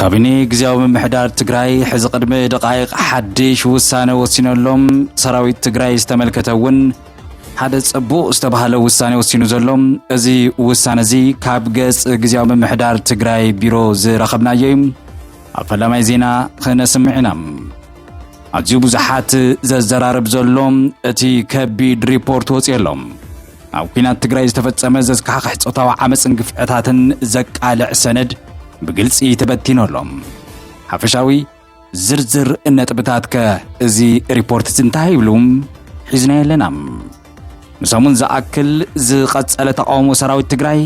ካቢኔ ግዝያዊ ምምሕዳር ትግራይ ሕዚ ቅድሚ ደቃይቕ ሓድሽ ውሳነ ወሲነሎም። ሰራዊት ትግራይ ዝተመልከተ እውን ሓደ ጽቡቕ ዝተባህለ ውሳነ ወሲኑ ዘሎ። እዚ ውሳነ እዚ ካብ ገጽ ግዝያዊ ምምሕዳር ትግራይ ቢሮ ዝረኸብናዮ እዩ። ኣብ ፈላማይ ዜና ክነስምዕ ኢና። ኣዝዩ ብዙሓት ዘዘራርብ ዘሎ እቲ ከቢድ ሪፖርት ወፂኡ ኣሎ። ኣብ ኲናት ትግራይ ዝተፈጸመ ዘስካሕክሕ ጾታዊ ዓመፅን ግፍዕታትን ዘቃልዕ ሰነድ ብግልፂ ተበቲኑ ኣሎ። ሓፈሻዊ ዝርዝር ነጥብታት ከ እዚ ሪፖርት እዚ እንታይ ይብሉ? ሒዝና ኣለና። ንሰሙን ዝኣክል ዝቐጸለ ተቓውሞ ሰራዊት ትግራይ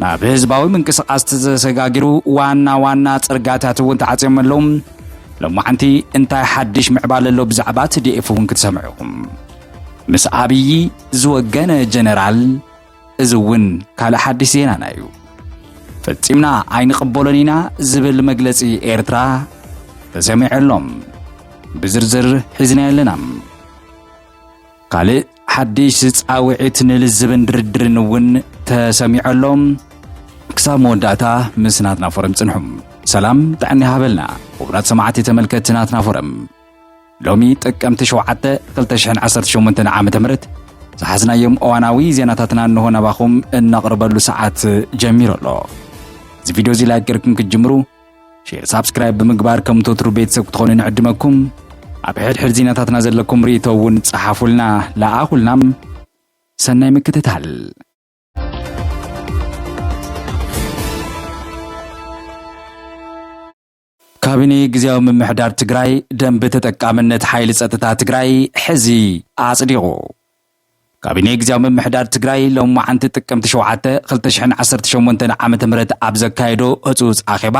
ናብ ህዝባዊ ምንቅስቓስ ተሰጋጊሩ፣ ዋና ዋና ጽርጋታት እውን ተዓጽዮም ኣለዉ። ሎማዓንቲ እንታይ ሓድሽ ምዕባለ ኣሎ ብዛዕባ ቲ ዲ ኤፍ እውን ክትሰምዑ ኢኹም። ምስ ኣብዪ ዝወገነ ጀነራል፣ እዚ እውን ካልእ ሓድሽ ዜናና እዩ። ፈጺምና ኣይንቕበሎን ኢና ዝብል መግለጺ ኤርትራ ተሰሚዑ ኣሎ። ብዝርዝር ሒዝና ኣለና። ካልእ ሓድሽ ጻውዒት ንልዝብን ድርድርን እውን ተሰሚዑ ኣሎ። ክሳብ መወዳእታ ምስ ናትና ፎረም ጽንሑ። ሰላም ጥዕና ይሃበልና። ክቡራት ሰማዕቲ ተመልከትቲ ናትና ፎረም፣ ሎሚ ጥቅምቲ ሸውዓተ ክልተ ሽሕን ዓሰርተ ሸሞንተን ዓመተ ምህረት ዝሓዝናዮም እዋናዊ ዜናታትና እንሆ ናባኹም እነቕርበሉ ሰዓት ጀሚሩ ኣሎ። እዚ ቪድዮ እዚ ላይክ ገይርኩም ክትጅምሩ፣ ሼር፣ ሳብስክራይብ ብምግባር ከም ትወትሩ ቤተሰብ ክትኾኑ ንዕድመኩም። ኣብ ሕድሕድ ዜናታትና ዘለኩም ርእይቶ እውን ጸሓፉልና፣ ለኣኹልና። ሰናይ ምክትታል። ካቢኔ ግዝያዊ ምምሕዳር ትግራይ ደንቢ ተጠቃምነት ሓይሊ ጸጥታ ትግራይ ሕዚ ኣጽዲቑ። ካቢኔ ግዝያዊ ምምሕዳር ትግራይ ሎማዓንቲ ጥቅምቲ ሸውዓተ ክልተ ሽሕን ዓሰርተ ሸሞንተን ዓመተ ምህረት ኣብ ዘካየዶ ህጹጽ ኣኼባ፣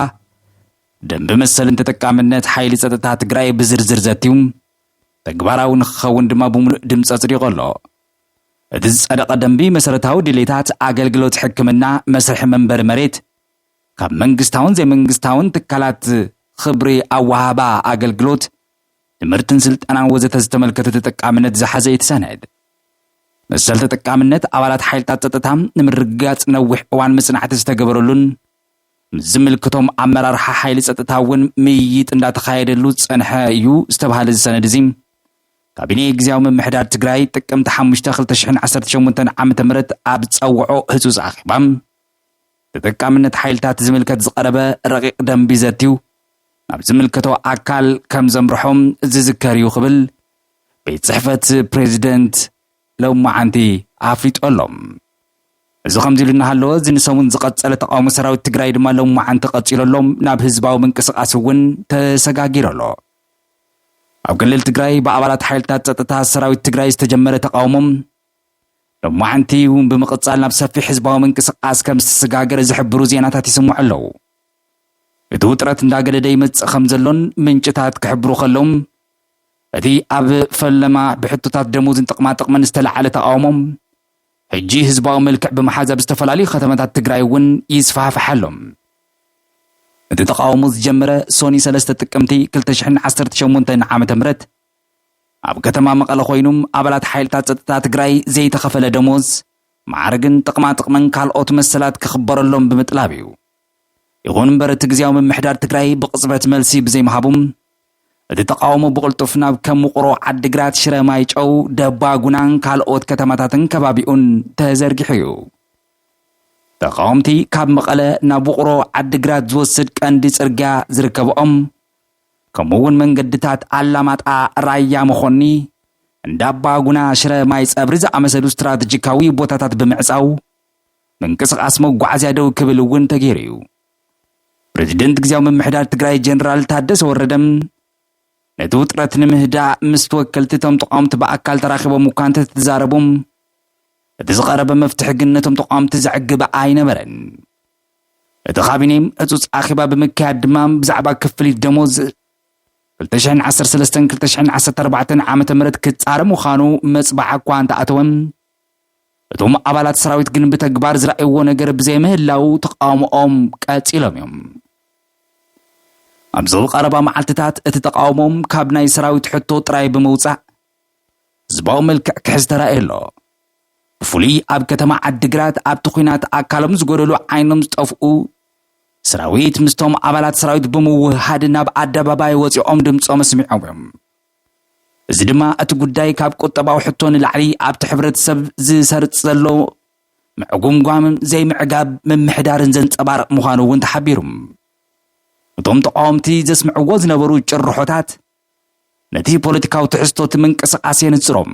ደንቢ መሰልን ተጠቃምነት ሓይሊ ጸጥታ ትግራይ ብዝርዝር ዘትዩ፣ ተግባራዊ ንክኸውን ድማ ብምሉእ ድምፂ ኣጽዲቑ ኣሎ። እቲ ዝጸደቐ ደንቢ መሰረታዊ ድሌታት ኣገልግሎት ሕክምና፣ መስርሒ መንበሪ መሬት፣ ካብ መንግስታውን ዘይመንግስታውን ትካላት፣ ክብሪ ኣወሃባ ኣገልግሎት፣ ትምህርትን ስልጠናን ወዘተ ዝተመልከተ ተጠቃምነት ዝሓዘ እዩ እቲ ሰነድ። መሰል ተጠቃምነት ኣባላት ሓይልታት ጸጥታ ንምርግጋጽ ነዊሕ እዋን መጽናዕቲ ዝተገበረሉን ምስ ዝምልከቶም ኣመራርሓ ሓይሊ ጸጥታ እውን ምይይጥ እንዳተኻየደሉ ዝጸንሐ እዩ ዝተባሃለ እዚ ሰነድ እዚ፣ ካቢኔ ግዝያዊ ምምሕዳር ትግራይ ጥቅምቲ ሓሙሽተ ክልተ ሽሕን ዓሰርተ ሸሞንተን ዓመተ ምህረት ኣብ ዝጸውዖ ህጹጽ ኣኼባ፣ ተጠቃምነት ሓይልታት ዝምልከት ዝቐረበ ረቂቕ ደንቢ ዘትዩ ናብ ዝምልከቶ ኣካል ከም ዘምርሖም ዝዝከር እዩ ክብል ቤት ጽሕፈት ፕሬዚደንት ሎማዓንቲ ኣፍሊጡ ኣሎ። እዚ ከምዚ ኢሉ እናሃለወ፣ እዚ ንሰሙን ዝቐጸለ ተቃውሞ ሰራዊት ትግራይ ድማ ሎማዓንቲ ቀጺሉ ኣሎ። ናብ ህዝባዊ ምንቅስቃስ እውን ተሰጋጊሩ ኣሎ። ኣብ ክልል ትግራይ ብኣባላት ሓይልታት ጸጥታ ሰራዊት ትግራይ ዝተጀመረ ተቃውሞ ሎማዓንቲ እውን ብምቕጻል ናብ ሰፊሕ ህዝባዊ ምንቅስቃስ ከም ዝተሰጋገረ ዝሕብሩ ዜናታት ይስምዑ ኣለዉ። እቲ ውጥረት እንዳገደደ ይመጽእ ከም ዘሎን ምንጭታት ክሕብሩ ከለዉ፣ እቲ ኣብ ፈለማ ብሕቶታት ደሞዝን ጥቕማ ጥቕምን ዝተለዓለ ተቃውሞ፣ ሕጂ ህዝባዊ መልክዕ ብምሓዝ ኣብ ዝተፈላለዩ ከተማታት ትግራይ እውን ይስፋሕፋሕ ኣሎ። እቲ ተቃውሞ ዝጀመረ ሶኒ ሰለስተ ጥቅምቲ ክልተ ሽሕን ዓሰርተ ሸሞንተን ዓመተ ምህረት ኣብ ከተማ መቐለ ኮይኖም ኣባላት ሓይልታት ጸጥታ ትግራይ ዘይተኸፈለ ደሞዝ፣ ማዕርግን ጥቕማ ጥቕምን ካልኦት መሰላት ክኽበረሎም ብምጥላብ እዩ። ይኹን እምበር እቲ ግዝያዊ ምምሕዳር ትግራይ ብቕጽበት መልሲ ብዘይምሃቡ፣ እቲ ተቃውሞ ብቕልጡፍ ናብ ከም ውቕሮ፣ ዓዲግራት፣ ሽረ፣ ማይጨው፣ ደባ ጉናን ካልኦት ከተማታትን ከባቢኡን ተዘርጊሑ እዩ። ተቃወምቲ ካብ መቐለ ናብ ውቕሮ ዓዲግራት ዝወስድ ቀንዲ ጽርግያ ዝርከብኦም፣ ከምኡ እውን መንገድታት ኣላማጣ፣ ራያ መኾኒ፣ እንዳባ ጉና፣ ሽረ፣ ማይ ጸብሪ ዝኣመሰሉ ስትራተጂካዊ ቦታታት ብምዕጻው ምንቅስቃስ መጓዓዝያ ደው ክብል እውን ተገይሩ እዩ። ፕሬዚደንት ግዝያዊ ምምሕዳር ትግራይ ጀነራል ታደሰ ወረደ ነቲ ውጥረት ንምህዳእ ምስ ተወከልቲ እቶም ተቃወምቲ ብኣካል ተራኺቦም እኳ እንተተዛረቡ፣ እቲ ዝቐረበ መፍትሒ ግን ነቶም ተቃወምቲ ዘዕግብ ኣይነበረን። እቲ ካቢኔ ህጹጽ ኣኼባ ብምክያድ ድማ ብዛዕባ ክፍሊት ደሞዝ ክልተ ሽሕን ዓሰርተ ሰለስተን ክልተ ሽሕን ዓሰርተ ኣርባዕተን ዓመተ ምህረት ክጻረ ምዃኑ መጽባዓ እኳ እንተኣተወ፣ እቶም ኣባላት ሰራዊት ግን ብተግባር ዝረኣይዎ ነገር ብዘይምህላው ተቃውሞኦም ቀጺሎም እዮም። ኣብዚ ቀረባ መዓልትታት እቲ ተቃውሞም ካብ ናይ ሰራዊት ሕቶ ጥራይ ብምውጻእ ህዝባዊ መልክዕ ክሕዝ ተራእዩ ኣሎ። ብፍሉይ ኣብ ከተማ ዓዲግራት ኣብቲ ኲናት ኣካሎም ዝጎደሉ ዓይኖም ዝጠፍኡ ሰራዊት ምስቶም ኣባላት ሰራዊት ብምውህሃድ ናብ ኣደባባይ ወፂኦም ድምፆም ኣስሚዖም እዮም። እዚ ድማ እቲ ጉዳይ ካብ ቁጠባዊ ሕቶ ንላዕሊ ኣብቲ ሕብረተሰብ ዝሰርጽ ዘሎ ምዕጉምጓምን ዘይምዕጋብ ምምሕዳርን ዘንጸባርቕ ምዃኑ እውን ተሓቢሩ። እቶም ተቃወምቲ ዘስምዕዎ ዝነበሩ ጭርሖታት ነቲ ፖለቲካዊ ትሕዝቶ እቲ ምንቅስቃስ የንጽሮም።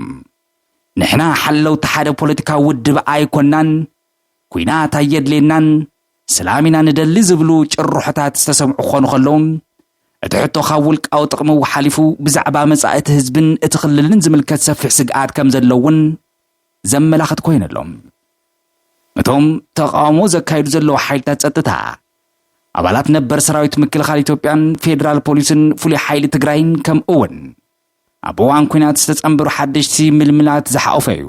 ንሕና ሓለውቲ ሓደ ፖለቲካዊ ውድብ ኣይኮናን፣ ኲናት ኣየድልየናን፣ ሰላም ኢና ንደሊ ዝብሉ ጭርሖታት ዝተሰምዑ ክኾኑ ከለዉ፣ እቲ ሕቶ ካብ ውልቃዊ ጥቕሚ ሓሊፉ ብዛዕባ መጻኢ እቲ ህዝብን እቲ ክልልን ዝምልከት ሰፊሕ ስግኣት ከም ዘሎ እውን ዘመላኽት ኮይኑ ኣሎ። እቶም ተቃውሞ ዘካይዱ ዘለዉ ሓይልታት ጸጥታ፣ ኣባላት ነበር ሰራዊት ምክልኻል ኢትዮጵያን ፌደራል ፖሊስን ፍሉይ ሓይሊ ትግራይን፣ ከምኡ እውን ኣብ እዋን ኲናት ዝተጸንበሩ ሓደሽቲ ምልምላት ዝሓቆፈ እዩ።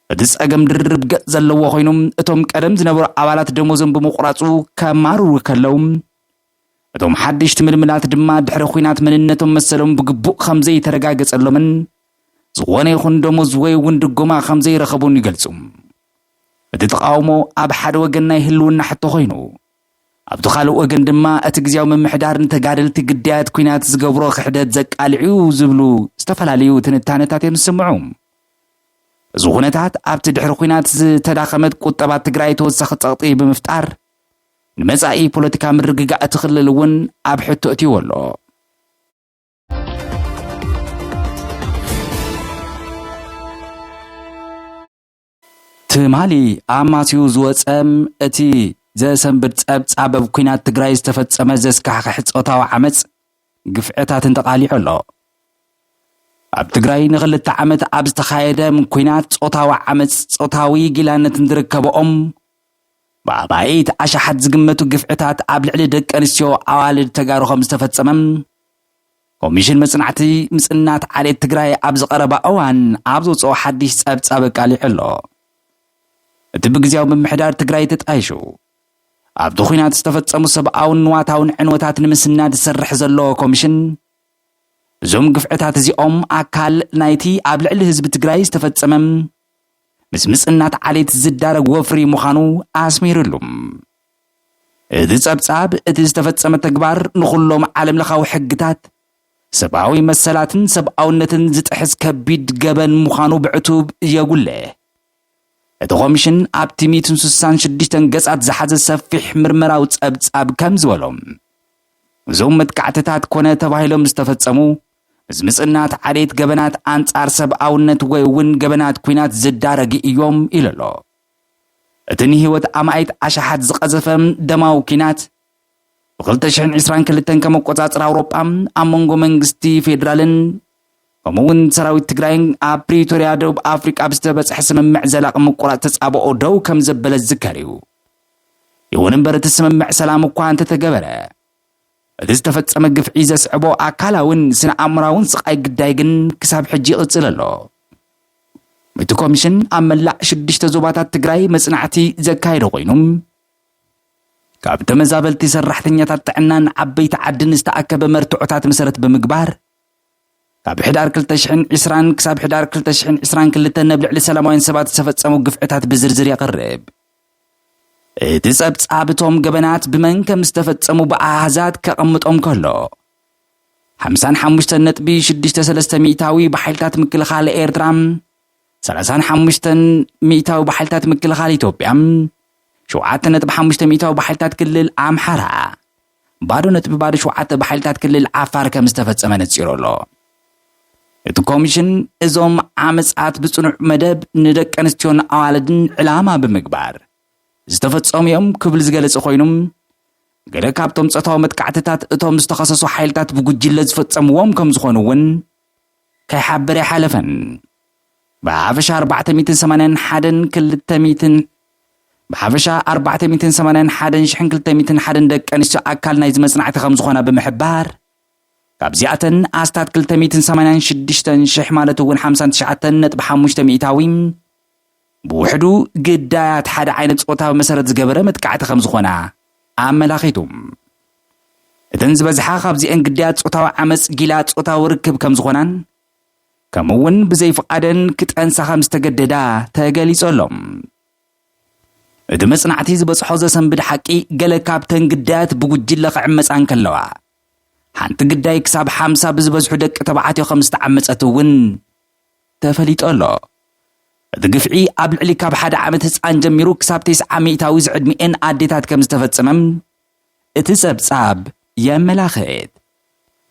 እቲ ጸገም ድርብ ገጽ ዘለዎ ኮይኑ፣ እቶም ቀደም ዝነበሩ ኣባላት ደሞዞም ብምቑራጹ ከማርሩ ከለዉ፣ እቶም ሓደሽቲ ምልምላት ድማ ድሕሪ ኲናት መንነቶም መሰሎም ብግቡእ ከም ዘይተረጋገጸሎምን ዝኾነ ይኹን ደሞዝ ወይ እውን ድጎማ ከም ዘይረኸቡን ይገልጹ። እቲ ተቃውሞ ኣብ ሓደ ወገን ናይ ህልውና ሕቶ ኮይኑ፣ ኣብቲ ካልእ ወገን ድማ እቲ ግዝያዊ ምምሕዳር ንተጋደልቲ ግዳያት ኲናት ዝገብሮ ክሕደት ዘቃልዕ እዩ ዝብሉ ዝተፈላለዩ ትንታነታት እዮም ዝስምዑ። እዚ ኩነታት ኣብቲ ድሕሪ ኲናት ዝተዳኸመት ቁጠባ ትግራይ ተወሳኺ ጸቕጢ ብምፍጣር ንመጻኢ ፖለቲካ ምርግጋእ እቲ ክልል እውን ኣብ ሕቶ እትይዎ ኣሎ። ትማሊ ኣማስዩ ዝወጸ እቲ ዘሰንብድ ጸብጻብ ኣብ ኲናት ትግራይ ዝተፈጸመ ዘስካሕክሕ ጾታዊ ዓመጽ ግፍዕታትን ተቓሊዑ ኣሎ። ኣብ ትግራይ ንኽልተ ዓመት ኣብ ዝተኻየደ ኲናት ጾታዊ ዓመጽ፣ ጾታዊ ጊላነትን ዝርከበኦም ብኣማኢት ኣሽሓት ዝግመቱ ግፍዕታት ኣብ ልዕሊ ደቂ ኣንስትዮ ኣዋልድ ተጋሩ ከም ዝተፈጸመ ኮሚሽን መጽናዕቲ ምጽናት ዓሌት ትግራይ ኣብ ዝቐረባ እዋን ኣብ ዘውፅኦ ሓድሽ ጸብጻብ ኣቃሊዑ ኣሎ። እቲ ብግዝያዊ ምምሕዳር ትግራይ ተጣይሹ ኣብቲ ኲናት ዝተፈጸሙ ሰብኣውን ንዋታውን ዕንወታት ንምስናድ ዝሰርሕ ዘሎ ኮሚሽን፣ እዞም ግፍዕታት እዚኦም ኣካል ናይቲ ኣብ ልዕሊ ህዝቢ ትግራይ ዝተፈጸመ ምስ ምጽናት ዓሌት ዝዳረግ ወፍሪ ምዃኑ ኣስሚሩሉ። እቲ ጸብጻብ እቲ ዝተፈጸመ ተግባር ንኹሎም ዓለምለኻዊ ሕግታት፣ ሰብኣዊ መሰላትን ሰብኣውነትን ዝጥሕስ ከቢድ ገበን ምዃኑ ብዕቱብ የጉልሕ። እቲ ኮሚሽን ኣብቲ ሚእትን ስሳን ሽዱሽተን ገጻት ዝሓዘ ሰፊሕ ምርመራዊ ጸብጻብ ከም ዝበሎ፣ እዞም መጥቃዕትታት ኮነ ተባሂሎም ዝተፈጸሙ ምስ ምጽናት ዓሌት ገበናት ኣንጻር ሰብኣውነት ወይ እውን ገበናት ኲናት ዝዳረግ እዮም ኢሉ ኣሎ። እቲ ንህይወት ኣማኢት ኣሽሓት ዝቐዘፈ ደማዊ ኲናት ብ ክልተ ሽሕን ዕስራን ክልተን ከም ኣቆጻጽራ ኣውሮጳ ኣብ መንጎ መንግስቲ ፌደራልን ከምኡ እውን ሰራዊት ትግራይን ኣብ ፕሪቶርያ ደቡብ ኣፍሪቃ ብዝተበጽሐ ስምምዕ ዘላቒ ምቁራጽ ተጻብኦ ደው ከም ዘበለ ዝዝከር እዩ። ይኹን እምበር እቲ ስምምዕ ሰላም እኳ እንተተገበረ፣ እቲ ዝተፈጸመ ግፍዒ ዘስዕቦ ኣካላውን ስነ ኣእምራውን ስቓይ ግዳይ ግን ክሳብ ሕጂ ይቕጽል ኣሎ። እቲ ኮሚሽን ኣብ መላእ ሽዱሽተ ዞባታት ትግራይ መጽናዕቲ ዘካየደ ኮይኑ፣ ካብ ተመዛበልቲ ሰራሕተኛታት ጥዕናን ዓበይቲ ዓድን ዝተኣከበ መርትዖታት መሰረት ብምግባር፣ ካብ ሕዳር ክልተ ሽሕን ዕስራን ክሳብ ሕዳር ክልተ ሽሕን ዕስራን ክልተን ኣብ ልዕሊ ሰላማውያን ሰባት ዝተፈጸሙ ግፍዕታት ብዝርዝር የቕርብ። እቲ ጸብጻብ እቶም ገበናት ብመን ከም ዝተፈጸሙ ብኣሃዛት ከቐምጦም ከሎ፣ ሓምሳን ሓሙሽተን ነጥቢ ሽዱሽተ ሰለስተ ሚእታዊ ብሓይልታት ምክልኻል ኤርትራ፣ ሰላሳን ሓሙሽተን ሚእታዊ ብሓይልታት ምክልኻል ኢትዮጵያ፣ ሸውዓተ ነጥቢ ሓሙሽተ ሚእታዊ ብሓይልታት ክልል ኣምሓራ፣ ባዶ ነጥቢ ባዶ ሸውዓተ ብሓይልታት ክልል ዓፋር ከም ዝተፈጸመ ነጺሩ ኣሎ። እቲ ኮሚሽን እዞም ዓመጻት ብጽኑዕ መደብ ንደቂ ኣንስትዮን ኣዋልድን ዕላማ ብምግባር ዝተፈጸሙ እዮም ክብል ዝገለጸ ኮይኑ፣ ገለ ካብቶም ጾታዊ መጥቃዕትታት እቶም ዝተኸሰሱ ሓይልታት ብጉጅለ ዝፈጸምዎም ከም ዝኾኑ እውን ከይሓብር ኣይሓለፈን። ብሓፈሻ ኣርባዕተ ሚእትን ሰማንያን ሓደን ክልተ ሚእትን ብሓፈሻ ኣርባዕተ ሚእትን ሰማንያን ሓደን ሽሕን ክልተ ሚእትን ሓደን ደቂ ኣንስትዮ ኣካል ናይዚ መጽናዕቲ ከም ዝኾና ብምሕባር፣ ካብዚኣተን ኣስታት ክልተ ሚእትን ሰማንያን ሽዱሽተን ሽሕ ማለት እውን ሓምሳን ትሽዓተን ነጥቢ ሓሙሽተ ሚእታዊ ብውሕዱ ግዳያት ሓደ ዓይነት ጾታዊ መሰረት ዝገበረ መጥቃዕቲ ከም ዝኾና ኣመላኺቱ። እተን ዝበዝሓ ካብዚአን ግዳያት ጾታዊ ዓመጽ፣ ጊላ ጾታዊ ርክብ ከም ዝኾናን ከምኡ እውን ብዘይፍቓደን ክጠንሳ ከም ዝተገደዳ ተገሊጹ ኣሎ። እቲ መጽናዕቲ ዝበጽሖ ዘሰንብድ ሓቂ፣ ገለ ካብተን ግዳያት ብጉጅለ ክዕመጻ እንከለዋ፣ ሓንቲ ግዳይ ክሳብ ሓምሳ ብዝበዝሑ ደቂ ተባዕትዮ ከም ዝተዓመጸት እውን ተፈሊጡ ኣሎ። እቲ ግፍዒ ኣብ ልዕሊ ካብ ሓደ ዓመት ህጻን ጀሚሩ ክሳብ ተስዓ ሚእታዊ ዝዕድሚኤን ኣዴታት ከም ዝተፈጸመም እቲ ጸብጻብ የመላኽት።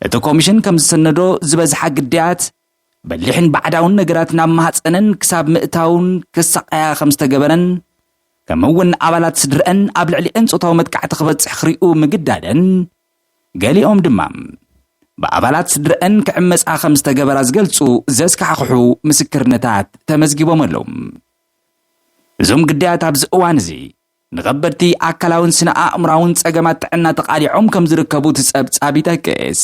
እቲ ኮሚሽን ከም ዝሰነዶ፣ ዝበዝሓ ግዳያት በሊሕን ባዕዳውን ነገራት ናብ ማህፀነን ክሳብ ምእታውን ክሳቐያ ከም ዝተገበረን፣ ከምኡ እውን ኣባላት ስድረአን ኣብ ልዕሊአን ጾታዊ መጥቃዕቲ ክበጽሕ ክሪኡ ምግዳደን፣ ገሊኦም ድማ ብኣባላት ስድረአን ክዕመጻ ከም ዝተገበራ ዝገልጹ ዘስካሕክሑ ምስክርነታት ተመዝጊቦም ኣለዉ። እዞም ግዳያት ኣብዚ እዋን እዚ ንኸበድቲ ኣካላውን ስነ ኣእምራውን ጸገማት ጥዕና ተቓሊዖም ከም ዝርከቡ እቲ ጸብጻብ ይጠቅስ።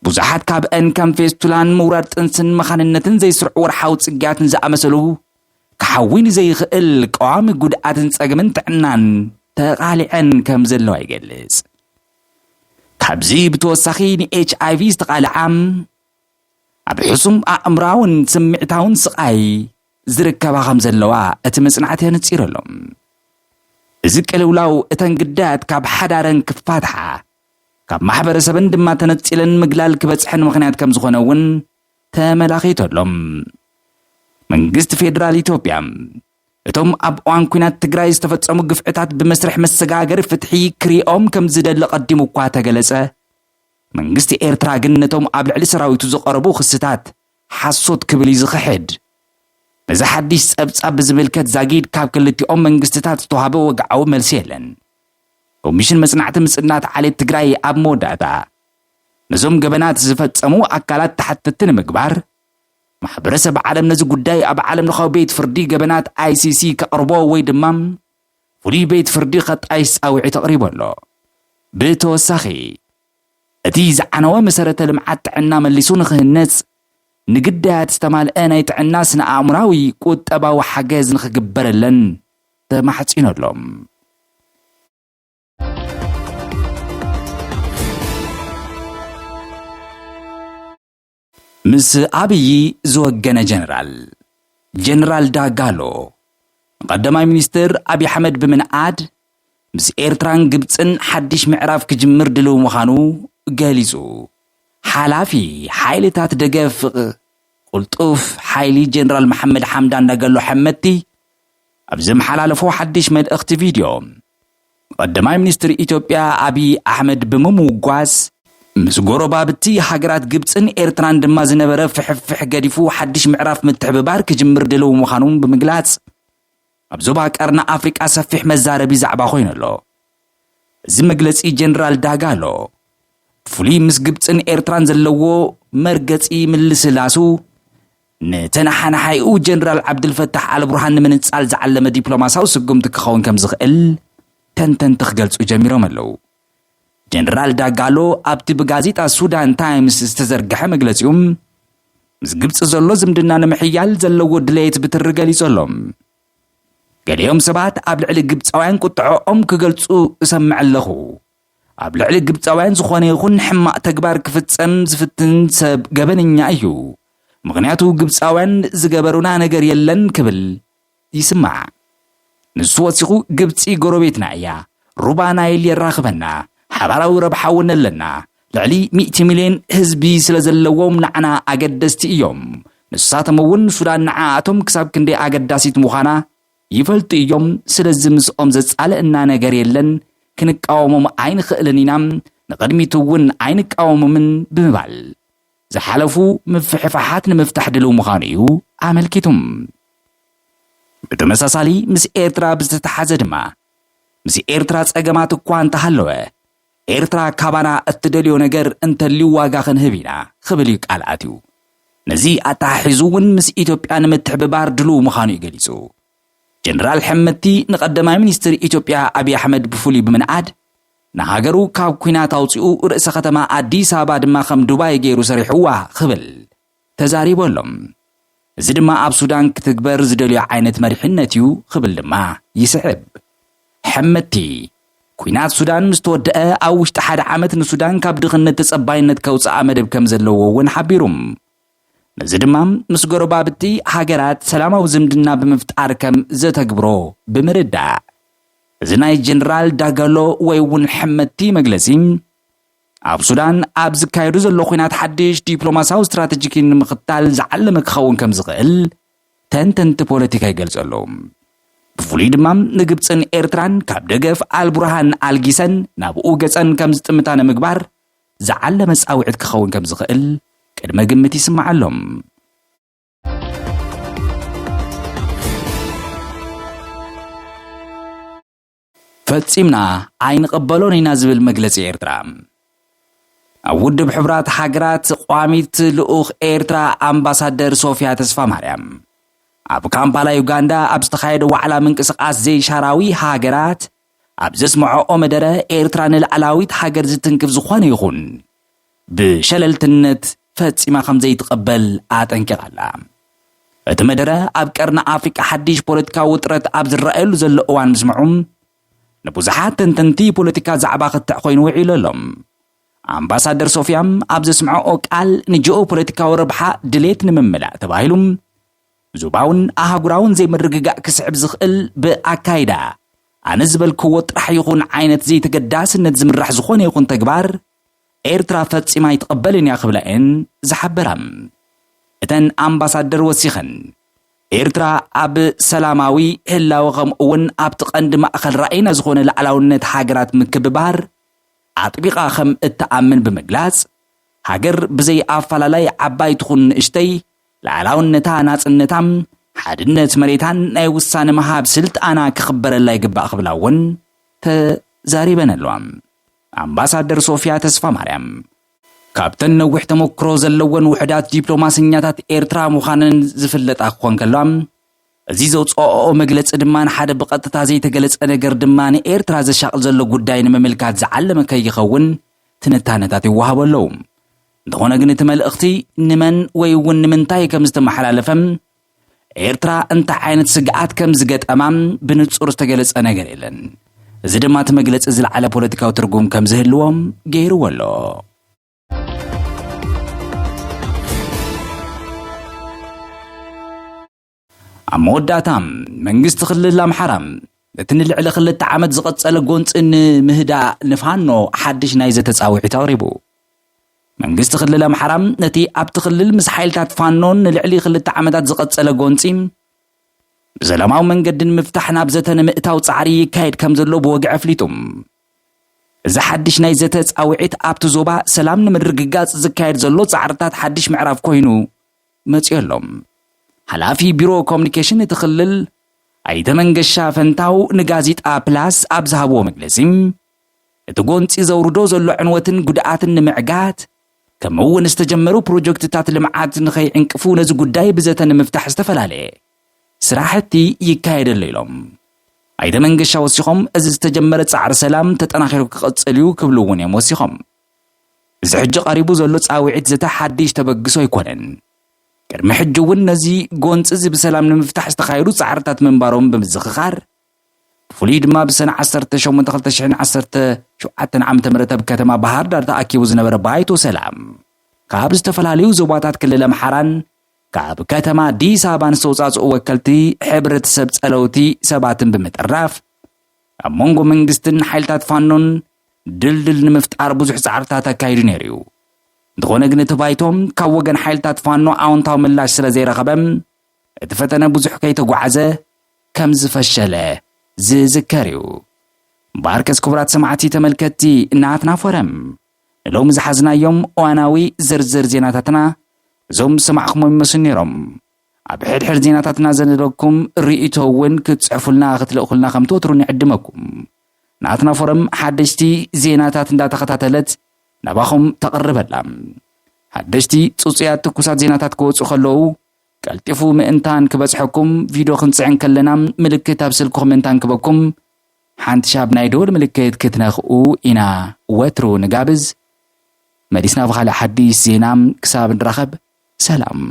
ብዙሓት ካብአን ከም ፌስቱላን ምውራድ ጥንስን መኻንነትን ዘይስርዑ ወርሓዊ ጽግያትን ዝኣመሰሉ ክሓዊ ንዘይኽእል ቀዋሚ ጉድኣትን ጸገምን ጥዕናን ተቓሊዐን ከም ዘለዋ ይገልጽ። ካብዚ ብተወሳኺ ንኤች ኣይ ቪ ዝተቓልዓ ኣብ ሕሱም ኣእምራውን ስምዒታውን ስቓይ ዝርከባ ከም ዘለዋ እቲ መጽናዕቲ ኣነጺሩ ኣሎ። እዚ ቅልውላው እተን ግዳያት ካብ ሓዳረን ክፋትሓ፣ ካብ ማሕበረሰበን ድማ ተነጺለን ምግላል ክበጽሐን ምኽንያት ከም ዝኾነ እውን ተመላኺቱ ኣሎ። መንግስቲ ፌደራል ኢትዮጵያ እቶም ኣብ እዋን ኲናት ትግራይ ዝተፈጸሙ ግፍዕታት ብመስርሕ መሰጋገሪ ፍትሒ ክሪኦም ከም ዝደሊ ቀዲሙ እኳ ተገለጸ፣ መንግስቲ ኤርትራ ግን ነቶም ኣብ ልዕሊ ሰራዊቱ ዝቐረቡ ክስታት ሓሶት ክብል እዩ ዝኽሕድ። ነዚ ሓድሽ ጸብጻብ ብዝምልከት ዛጊድ ካብ ክልቲኦም መንግስትታት ዝተዋህበ ወግዓዊ መልሲ የለን። ኮሚሽን መጽናዕቲ ምጽናት ዓሌት ትግራይ ኣብ መወዳእታ ነዞም ገበናት ዝፈጸሙ ኣካላት ተሓተትቲ ንምግባር፣ ማሕበረሰብ ዓለም ነዚ ጉዳይ ኣብ ዓለም ለኻዊ ቤት ፍርዲ ገበናት ኣይ ሲ ሲ ከቕርቦ ወይ ድማ ፍሉይ ቤት ፍርዲ ከጣይሽ ጻውዒት ኣቕሪቡ ኣሎ። ብተወሳኺ፣ እቲ ዝዓነወ መሰረተ ልምዓት ጥዕና መሊሱ ንኽህነጽ፣ ንግዳያት ዝተማልአ ናይ ጥዕና ስነ ኣእምራዊ ቁጠባዊ ሓገዝ ንኽግበረለን ተማሕጺኑ ኣሎ። ምስ ኣብይ ዝወገነ ጀነራል፣ ጀነራል ዳጋሎ፣ ንቀዳማይ ሚኒስትር ኣብይ ኣሕመድ ብምንኣድ፣ ምስ ኤርትራን ግብጽን ሓድሽ ምዕራፍ ክጅምር ድልው ምዃኑ ገሊጹ። ሓላፊ ሓይልታት ደገፍ ቅልጡፍ ሓይሊ ጀነራል መሓመድ ሓምዳን ዳጋሎ ሐመቲ ኣብ ዘመሓላለፎ ሓድሽ መልእኽቲ ቪድዮ፣ ቀዳማይ ሚኒስትር ኢትዮጵያ ኣብይ ኣሕመድ ብምምጓስ፣ ምስ ጎረባብቲ ሃገራት ግብጽን ኤርትራን ድማ ዝነበረ ፍሕፍሕ ገዲፉ ሓድሽ ምዕራፍ ምትሕብባር ክጅምር ድልው ምዃኑ ብምግላጽ፣ ኣብ ዞባ ቀርኒ ኣፍሪቃ ሰፊሕ መዛረቢ ዛዕባ ኮይኑ ኣሎ። እዚ መግለጺ ጀነራል ዳጋሎ፣ ብፍሉይ ምስ ግብጽን ኤርትራን ዘለዎ መርገጺ ምልስላሱ፣ ንተነሓናሓይኡ ጀነራል ዓብድልፈታሕ ኣልቡርሃን ንምንጻል ዝዓለመ ዲፕሎማሳዊ ስጉምቲ ክኸውን ከም ዝኽእል ተንተንቲ ክገልጹ ጀሚሮም ኣለዉ። ጀነራል ዳጋሎ ኣብቲ ብጋዜጣ ሱዳን ታይምስ ዝተዘርግሐ መግለጺኡ፣ ምስ ግብጺ ዘሎ ዝምድና ንምሕያል ዘለዎ ድሌት ብትሪ ገሊጹ ኣሎ። ገሊኦም ሰባት ኣብ ልዕሊ ግብጻውያን ቁጥዐኦም ክገልጹ እሰምዕ ኣለኹ። ኣብ ልዕሊ ግብጻውያን ዝኾነ ይኹን ሕማቕ ተግባር ክፍጸም ዝፍትን ሰብ ገበነኛ እዩ። ምኽንያቱ ግብጻውያን ዝገበሩና ነገር የለን ክብል ይስማዕ። ንሱ ወሲኹ፣ ግብጺ ጎረቤትና እያ፣ ሩባ ናይል የራኽበና፣ ሓባራዊ ረብሓ እውን ኣለና። ልዕሊ ሚእቲ ሚልዮን ህዝቢ ስለ ዘለዎም ንዓና ኣገደስቲ እዮም። ንሳቶም እውን ሱዳን ንዓኣቶም ክሳብ ክንደይ ኣገዳሲት ምዃና ይፈልጡ እዮም። ስለዚ ምስኦም ዘጻልእና ነገር የለን፣ ክንቃወሞም ኣይንኽእልን ኢና፣ ንቕድሚት እውን ኣይንቃወሞምን ብምባል ዝሓለፉ ምፍሕፋሓት ንምፍታሕ ድልው ምዃኑ እዩ ኣመልኪቱ። ብተመሳሳሊ ምስ ኤርትራ ብዝተተሓዘ ድማ፣ ምስ ኤርትራ ጸገማት እኳ እንተሃለወ፣ ኤርትራ ካባና እትደልዮ ነገር እንተልዩ ዋጋ ክንህብ ኢና ክብል እዩ ቃል ኣትዩ። ነዚ ኣተሓሒዙ እውን ምስ ኢትዮጵያ ንምትሕብባር ድልው ምዃኑ እዩ ገሊጹ። ጀነራል ሕምቲ ንቀዳማይ ሚኒስትር ኢትዮጵያ ኣብይ ኣሕመድ ብፍሉይ ብምንኣድ፣ ንሃገሩ ካብ ኲናት ኣውጺኡ ርእሰ ከተማ ኣዲስ ኣበባ ድማ ከም ዱባይ ገይሩ ሰሪሕዋ ክብል ተዛሪቡ ኣሎ። እዚ ድማ ኣብ ሱዳን ክትግበር ዝደልዮ ዓይነት መሪሕነት እዩ ክብል ድማ ይስዕብ። ሕምቲ፣ ኲናት ሱዳን ምስ ተወደአ ኣብ ውሽጢ ሓደ ዓመት ንሱዳን ካብ ድኽነት ተጸባይነት ከውጽኣ መደብ ከም ዘለዎ እውን ሓቢሩ። ነዚ ድማ ምስ ጎረባብቲ ሃገራት ሰላማዊ ዝምድና ብምፍጣር ከም ዘተግብሮ ብምርዳእ፣ እዚ ናይ ጀነራል ዳጋሎ ወይ እውን ሕመቲ መግለጺ፣ ኣብ ሱዳን ኣብ ዝካየዱ ዘሎ ኲናት ሓድሽ ዲፕሎማሲያዊ ስትራተጂክ ንምኽታል ዝዓለመ ክኸውን ከም ዝኽእል ተንተንቲ ፖለቲካ ይገልጹ ኣለዉ። ብፍሉይ ድማ ንግብጽን ኤርትራን ካብ ደገፍ ኣልቡርሃን ኣልጊሰን ናብኡ ገጸን ከም ዝጥምታ ንምግባር ዝዓለመ ጻውዒት ክኸውን ከም ዝኽእል ቅድመ ግምት ይስማዕ ኣሎ። ፈጺምና ኣይንቕበሎን ኢና ዝብል መግለጺ ኤርትራ። ኣብ ውድብ ሕቡራት ሃገራት ቋሚት ልኡኽ ኤርትራ ኣምባሳደር ሶፊያ ተስፋ ማርያም ኣብ ካምፓላ ዩጋንዳ ኣብ ዝተኻየደ ዋዕላ ምንቅስቓስ ዘይሻራዊ ሃገራት ኣብ ዘስምዐኦ መደረ፣ ኤርትራ ንላዕላዊት ሃገር ዝትንክፍ ዝኾነ ይኹን ብሸለልትነት ፈጺማ ከም ዘይትቕበል ኣጠንቂቓ ኣላ። እቲ መደረ ኣብ ቀርኒ ኣፍሪቃ ሓድሽ ፖለቲካዊ ውጥረት ኣብ ዝረኣየሉ ዘሎ እዋን ምስምዑ፣ ንብዙሓት ተንተንቲ ፖለቲካ ዛዕባ ክትዕ ኮይኑ ውዒሉ ኣሎ። ኣምባሳደር ሶፊያ ኣብ ዘስምዐኦ ቃል፣ ንጂኦ ፖለቲካዊ ረብሓ ድሌት ንምምላእ ተባሂሉ ዞባውን ኣህጉራውን ዘይምርግጋእ ክስዕብ ዝኽእል ብኣካይዳ ኣነ ዝበልክዎ ጥራሕ ይኹን ዓይነት ዘይተገዳስነት ዝምራሕ ዝኾነ ይኹን ተግባር ኤርትራ ፈጺማ ኣይትቕበልን እያ ክብላ እየን ዝሓበራ። እተን ኣምባሳደር ወሲኸን፣ ኤርትራ ኣብ ሰላማዊ ህላወ ከምኡ እውን ኣብቲ ቀንዲ ማእከል ራእይና ዝኾነ ላዕላውነት ሃገራት ምክብባር ኣጥቢቓ ከም እትኣምን ብምግላጽ፣ ሃገር ብዘይ ኣፈላላይ ዓባይ ትኹን ንእሽተይ፣ ልኣላውነታ፣ ናጽነታ፣ ሓድነት መሬታን ናይ ውሳነ ምሃብ ስልጣና ክኽበረላ ይግባእ ክብላ እውን ተዛሪበን ኣለዋ። ኣምባሳደር ሶፊያ ተስፋ ማርያም፣ ካብተን ነዊሕ ተመክሮ ዘለወን ውሕዳት ዲፕሎማሰኛታት ኤርትራ ምዃነን ዝፍለጣ ክኾን ከለዋ፣ እዚ ዘውፅኦኦ መግለፂ ድማ ንሓደ ብቐጥታ ዘይተገለፀ ነገር ድማ ንኤርትራ ዘሻቕል ዘሎ ጉዳይ ንምምልካት ዝዓለመ ከይኸውን ትንታነታት ይወሃቦ ኣለዉ። እንተኾነ ግን እቲ መልእኽቲ ንመን ወይ እውን ንምንታይ ከም ዝተመሓላለፈ፣ ኤርትራ እንታይ ዓይነት ስግኣት ከም ዝገጠማ ብንጹር ዝተገለጸ ነገር የለን። እዚ ድማ እቲ መግለጺ ዝለዓለ ፖለቲካዊ ትርጉም ከም ዝህልዎም ገይርዎ ኣሎ። ኣብ መወዳእታ፣ መንግስቲ ክልል ኣምሓራ ነቲ ንልዕሊ ክልተ ዓመት ዝቐጸለ ጎንጺ ንምህዳእ ንፋኖ ሓድሽ ናይ ዘተ ጻውዒት ኣቕሪቡ። መንግስቲ ክልል ኣምሓራ ነቲ ኣብቲ ክልል ምስ ሓይልታት ፋኖን ንልዕሊ ክልተ ዓመታት ዝቐጸለ ጎንጺ ብሰላማዊ መንገዲ ንምፍታሕ ናብ ዘተ ንምእታው ጻዕሪ ይካየድ ከም ዘሎ ብወግዒ ኣፍሊጡ። እዚ ሓድሽ ናይ ዘተ ጻውዒት ኣብቲ ዞባ ሰላም ንምርግጋጽ ዝካየድ ዘሎ ጻዕርታት ሓድሽ ምዕራፍ ኮይኑ መጺኡ ኣሎ። ሓላፊ ቢሮ ኮሙኒኬሽን እቲ ክልል ኣይተ መንገሻ ፈንታው ንጋዜጣ ፕላስ ኣብ ዝሃብዎ መግለጺ፣ እቲ ጎንጺ ዘውርዶ ዘሎ ዕንወትን ጉድኣትን ንምዕጋት፣ ከምኡ እውን ዝተጀመሩ ፕሮጀክትታት ልምዓት ንኸይዕንቅፉ ነዚ ጉዳይ ብዘተ ንምፍታሕ ዝተፈላለየ ስራሕቲ ይካየድ ኣሎ ኢሎም። ኣይተ መንገሻ ወሲኾም፣ እዚ ዝተጀመረ ጻዕሪ ሰላም ተጠናኺሩ ክቕጽል እዩ ክብሉ እውን እዮም ወሲኾም። እዚ ሕጂ ቀሪቡ ዘሎ ጻውዒት ዘተ ሓድሽ ተበግሶ ኣይኮነን። ቅድሚ ሕጂ እውን ነዚ ጎንጺ እዚ ብሰላም ንምፍታሕ ዝተኻየዱ ጻዕርታት ምንባሮም ብምዝኽኻር፣ ብፍሉይ ድማ ብሰነ ዓሰርተ ሸሞንተ ክልተ ሽሕን ዓሰርተ ሸውዓተን ዓመተ ምህረት ኣብ ከተማ ባህር ዳር ተኣኪቡ ዝነበረ ባይቶ ሰላም፣ ካብ ዝተፈላለዩ ዞባታት ክልል ኣምሓራን ካብ ከተማ ኣዲስ ኣበባን ዝተውጻጽኡ ወከልቲ ሕብረተሰብ ጸለውቲ ሰባትን ብምጥራፍ፣ ኣብ መንጎ መንግስትን ሓይልታት ፋኖን ድልድል ንምፍጣር ብዙሕ ጻዕርታት ኣካይዱ ነይሩ እዩ። እንተኾነ ግን እቲ ባይቶ ካብ ወገን ሓይልታት ፋኖ ኣወንታዊ ምላሽ ስለ ዘይረኸበ፣ እቲ ፈተነ ብዙሕ ከይተጓዓዘ ከም ዝፈሸለ ዝዝከር እዩ። እምበኣርከስ ክቡራት ሰማዕቲ ተመልከትቲ ናትና ፎረም፣ ንሎሚ ዝሓዝናዮም እዋናዊ ዝርዝር ዜናታትና እዞም ዝሰማዕኹሞም ይመስሉ ነይሮም። ኣብ ሕድሕድ ዜናታትና ዘለኩም ርእይቶ እውን ክትጽሕፉልና ክትልእኹልና ከም ትወትሩ ንዕድመኩም። ናትና ፎረም ሓደሽቲ ዜናታት እንዳተኸታተለት ናባኹም ተቕርበላ። ሓደሽቲ ጽጹያት ትኩሳት ዜናታት ክወጹ ከለዉ ቀልጢፉ ምእንታን ክበጽሐኩም ቪድዮ ክንጽዕ እንከለና ምልክት ኣብ ስልክኹም ምእንታን ክበኩም ሓንቲ ሻብ ናይ ደወል ምልክት ክትነኽኡ ኢና። ወትሩ ንጋብዝ። መሊስና ብኻልእ ሓዲሽ ዜና ክሳብ ንራኸብ ሰላም።